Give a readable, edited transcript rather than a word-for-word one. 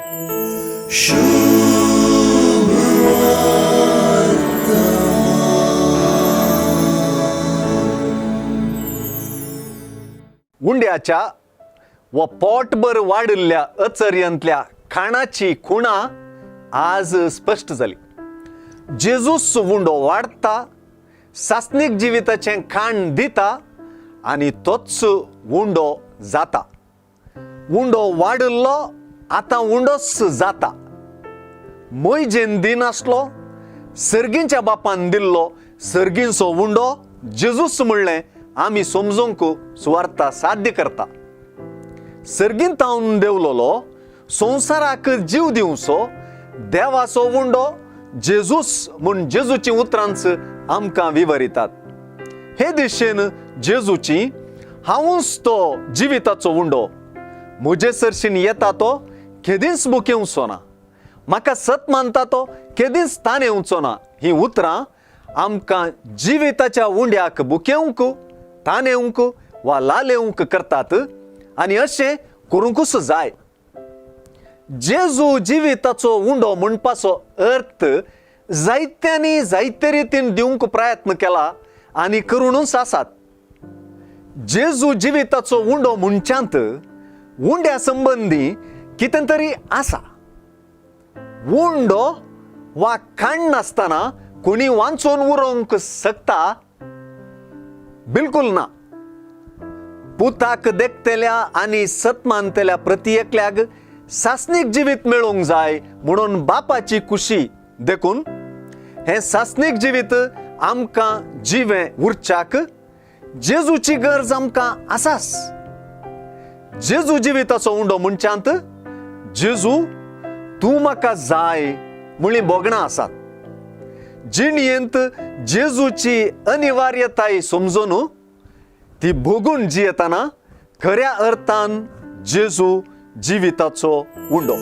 उंड्याच्या व पोटभर वाडिल्ल्या अचर्यांतल्या खाणाची खुणा आज स्पश्ट जाली. जेजूस उंडो वाडटा, सासणीक जिविताचें खाण दिता आनी तोच उंडो जाता. उंडो वाडिल्लो आतां उंडोच जाता. मोयजेन दिनासलो, सर्गींच्या बापान दिल्लो सर्गींचो उंडो जेजूस म्हणलें आमी समजूंक सुवार्ता साध्य करता. सर्गींत तावन देंवलोलो संवसाराक जीव दिवचो देवाचो उंडो जेजूस म्हूण जेजूचीं उतरांच आमकां विवरितात. हे दिशेन जेजूची हांवूच तो जिविताचो उंडो, म्हजे सरशीन येता तो केदींच भुकेवचो ना, म्हाका सत मानता तो केदींच ताणेवचो ना, हीं उतरां आमकां जिविताच्या उंड्याक भुकेवंक, ताणेवंक वा लालेवंक करतात आनी अशें करूंकूच जाय. जेजू जिविताचो उंडो म्हणपाचो अर्थ जायत्यांनी जायते रितीन दिवंक प्रयत्न केला आनी करुनूच आसात. जेजू जिविताचो उंडो म्हणच्यांत उंड्या संबंदी कितें तरी आसा. उंडो वा खाण नासतना कोणी वांचून उरोवंक शकता? बिलकुल ना. पुताक देखतल्या आनी सत मानतल्या प्रती एकल्याक सासणीक जिवीत मेळूंक जाय म्हणून बापाची खुशी. देखून हें सासणीक जिवीत आमकां जिवें उरच्याक जेजूची गरज आमकां आसास. जेजू जिविताचो उंडो म्हणच्यांत जेजू तूं म्हाका जाय म्हळी भोगणां आसात. जिणयेंत जेजूची अनिवार्यताय समजून ती भोगून जियेतना खऱ्या अर्थान जेजू जिविताचो उंडो.